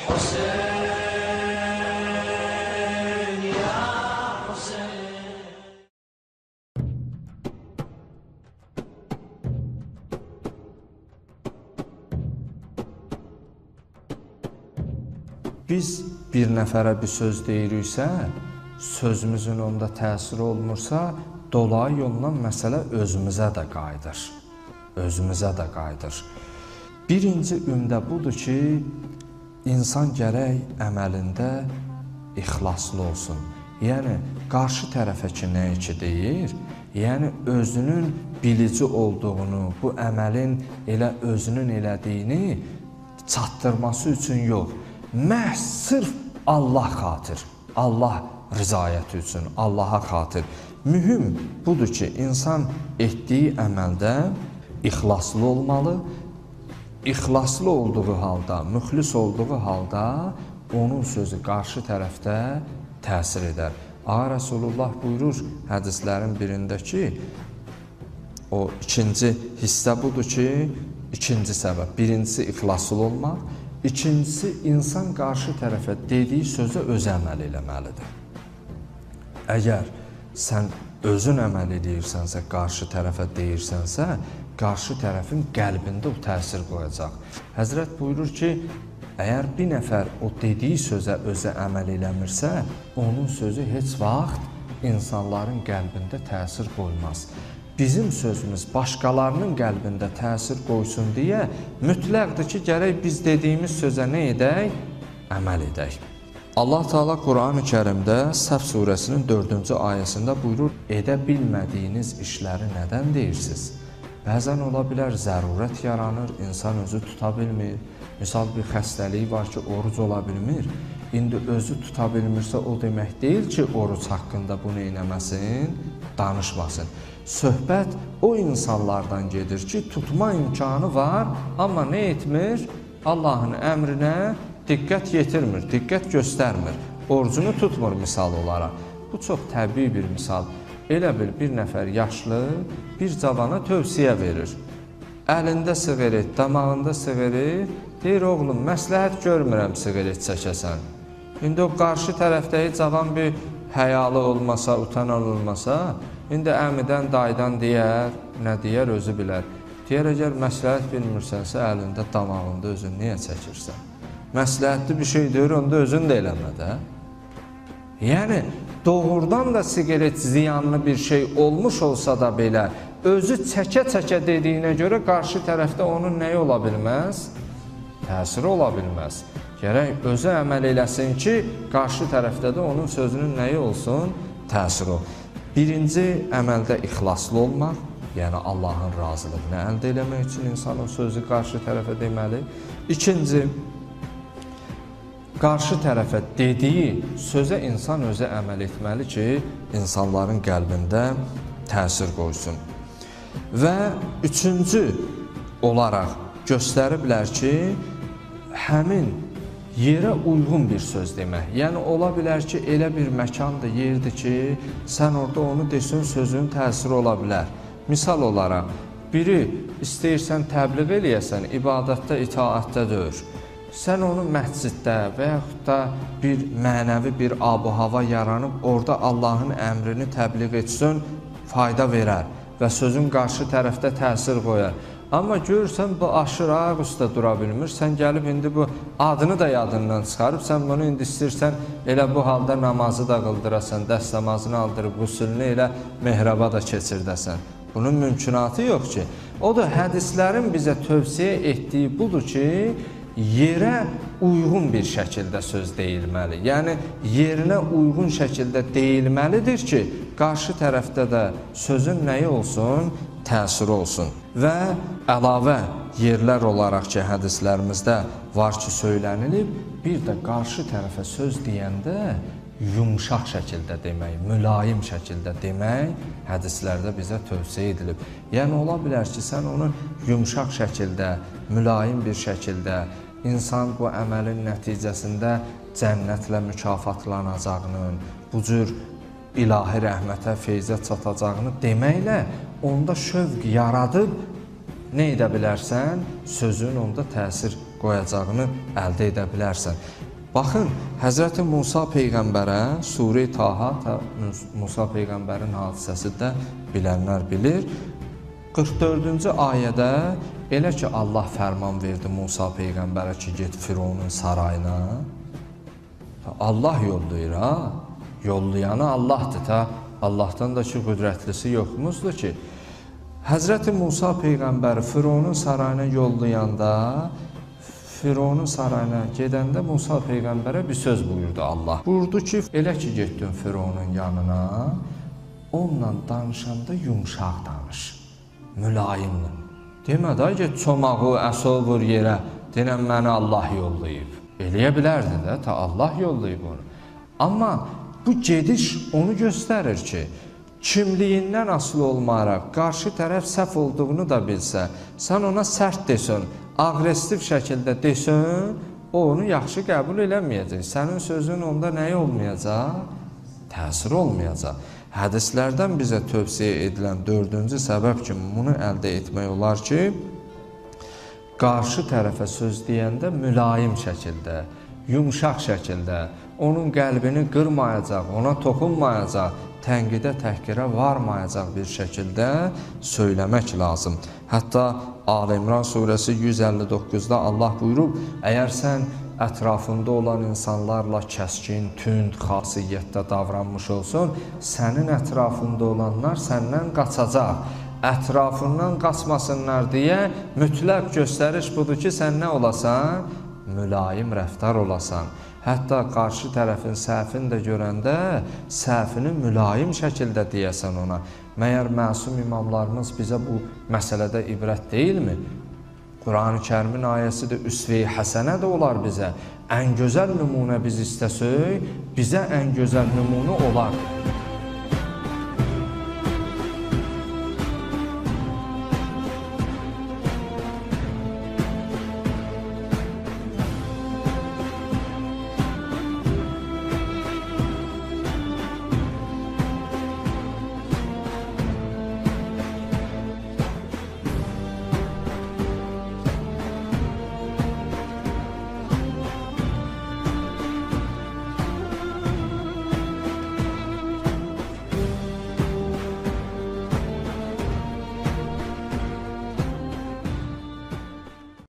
Hüseyin ya Hüseyin. Biz bir nəfərə bir söz deyiriksə, sözümüzün onda təsiri olmursa, dolayı yolla məsələ özümüzə də qayıdır. Özümüzə də qayıdır. Birinci ümdə budur ki, insan gərək əməlində ixlaslı olsun. Yəni, qarşı tərəfə ki, nə ki deyir, yəni özünün bilici olduğunu, bu əməlin elə özünün elədiyini çatdırması üçün yox, məhz sırf Allah xatir, Allah rizayəti üçün, Allaha xatir. Mühüm budur ki, insan etdiyi əməldə ixlaslı olmalı. İxlaslı olduğu halda, müxlis olduğu halda onun sözü qarşı tərəfdə təsir edər. Ağa Rəsulullah buyurur hədislərin birində ki, o ikinci hissə budur ki, ikinci səbəb, birincisi ixlaslı olmaq, ikincisi insan qarşı tərəfə dediyi sözə özü əməl eləməlidir. Əgər sən özün əməl eləyirsənsə, qarşı tərəfə deyirsənsə, qarşı tərəfin qəlbində o təsir qoyacaq. Həzrət buyurur ki, əgər bir nəfər o dediyi sözə özü əməl eləmirsə, onun sözü heç vaxt insanların qəlbində təsir qoymaz. Bizim sözümüz başqalarının qəlbində təsir qoysun deyə mütləqdir ki, gərək biz dediyimiz sözə nə edək? Əməl edək. Allah Teala Qur'an-ı Kərimdə Səf surəsinin 4-cü ayəsində buyurur, edə bilmədiyiniz işləri nədən deyirsiniz? Bəzən ola bilər zərurət yaranır, insan özü tuta bilmir. Misal bir xəstəliyi var ki, oruc ola bilmir. İndi özü tuta bilmirsə, o demək deyil ki, oruc haqqında bunu eləməsin, danışmasın. Söhbət o insanlardan gedir ki, tutma imkanı var, amma nə etmir? Allahın əmrinə diqqət yetirmir, diqqət göstərmir. Orucunu tutmur misal olaraq. Bu çox təbii bir misal. Elə bil bir nəfər yaşlı bir cavana tövsiyə verir. Əlində siqaret, damağında siqaret, deyir oğlum, məsləhət görmürəm siqaret çəkəsən. İndi o qarşı tərəfdəki cavan bir həyalı olmasa, utanan olmasa, indi əmidən, dayıdan deyər, nə deyər özü bilər. Deyər, əgər məsləhət bilmirsənsə, əlində, damağında özün niyə çəkirsən? Məsləhətli bir şey deyir, onda özün də eləmə də. Yəni, doğrudan da siqaret ziyanlı bir şey olmuş olsa da belə, özü çəkə-çəkə dediyinə görə qarşı tərəfdə onun nəyi ola bilməz? Təsiri ola bilməz. Gərək özü əməl eləsin ki, qarşı tərəfdə də onun sözünün nəyi olsun? Təsiri olsun. Birinci, əməldə ixlaslı olmaq, yəni Allahın razılığını əldə eləmək üçün insan o sözü qarşı tərəfə deməli. İkinci, qarşı tərəfə dediyi sözə insan özü əməl etməli ki, insanların qəlbində təsir qoysun. Və üçüncü olaraq göstəriblər ki, həmin yerə uyğun bir söz demək. Yəni, ola bilər ki, elə bir məkandır, yerdir ki, sən orada onu desin, sözünün təsiri ola bilər. Misal olaraq, biri istəyirsən təbliğ eləyəsən, ibadətdə, itaətdə deyir. Sən onu məsciddə və yaxud da bir mənəvi bir ab-hava yaranıb, orada Allahın əmrini təbliğ etsin, fayda verər və sözün qarşı tərəfdə təsir qoyar. Amma görürsən, bu aşır ayaq üstə dura bilmir, sən gəlib indi bu adını da yadından çıxarıb, sən bunu indi istəyirsən, elə bu halda namazı da qıldırasan, dəst namazını aldırıb, qüsülünü elə mehraba da keçirdəsən. Bunun mümkünatı yox ki. O da hədislərin bizə tövsiyə etdiyi budur ki, yerə uyğun bir şəkildə söz deyilməli. Yəni, yerinə uyğun şəkildə deyilməlidir ki, qarşı tərəfdə də sözün nəyi olsun? Təsiri olsun. Və əlavə yerlər olaraq ki, hədislərimizdə var ki, söylənilib, bir də qarşı tərəfə söz deyəndə yumşaq şəkildə demək, mülayim şəkildə demək hədislərdə bizə tövsiyə edilib. Yəni, ola bilər ki, sən onu yumşaq şəkildə, mülayim bir şəkildə, insan bu əməlin nəticəsində cənnətlə mükafatlanacağının, bu cür ilahi rəhmətə, feyzə çatacağını deməklə onda şövq yaradıb nə edə bilərsən? Sözün onda təsir qoyacağını əldə edə bilərsən. Baxın, Həzrəti Musa Peyğəmbərə, Surə-i Taha, Musa Peyğəmbərin hadisəsi də bilənlər bilir. 44-cü ayədə elə ki, Allah fərman verdi Musa Peyğəmbərə ki, get Fironun sarayına. Allah yollayır, ha? Yollayanı Allahdır, ta. Allahdan da ki, qüdrətlisi yoxmuzdur ki. Həzrəti Musa Peyğəmbəri Fironun sarayına yollayanda, Fironun sarayına gedəndə Musa Peyğəmbərə bir söz buyurdu Allah. Buyurdu ki, elə ki, getdin Fironun yanına, onunla danışanda yumşaq danış, mülayimlə. Demə da, get çomağı, əso vur yerə, denən məni Allah yollayıb. Eləyə bilərdi də, ta Allah yollayıb onu. Amma bu gediş onu göstərir ki, kimliyindən asılı olmayaraq, qarşı tərəf səhv olduğunu da bilsə, sən ona sərt desin, aqressiv şəkildə desin, o onu yaxşı qəbul eləməyəcək. Sənin sözün onda nəyi olmayacaq? Təsir olmayacaq. Hədislərdən bizə tövsiyə edilən dördüncü səbəb kimi bunu əldə etmək olar ki, qarşı tərəfə söz deyəndə mülayim şəkildə, yumşaq şəkildə, onun qəlbini qırmayacaq, ona toxunmayacaq, tənqidə, təhqirə varmayacaq bir şəkildə söyləmək lazım. Hətta Ali İmran surəsi 159-da Allah buyurub, əgər sən ətrafında olan insanlarla kəskin, tünd xasiyyətdə davranmış olsun, sənin ətrafında olanlar səndən qaçacaq. Ətrafından qaçmasınlar deyə mütləq göstəriş budur ki, sən nə olasan? Mülayim rəftar olasan. Hətta qarşı tərəfin səhvini də görəndə səhvini mülayim şəkildə deyəsən ona. Məyər məsum imamlarımız bizə bu məsələdə ibrət deyilmi? Qur'an-ı Kərimin ayəsidir, üsve-i həsənə də olar bizə. Ən gözəl nümunə biz istəsək, bizə ən gözəl nümunə olar.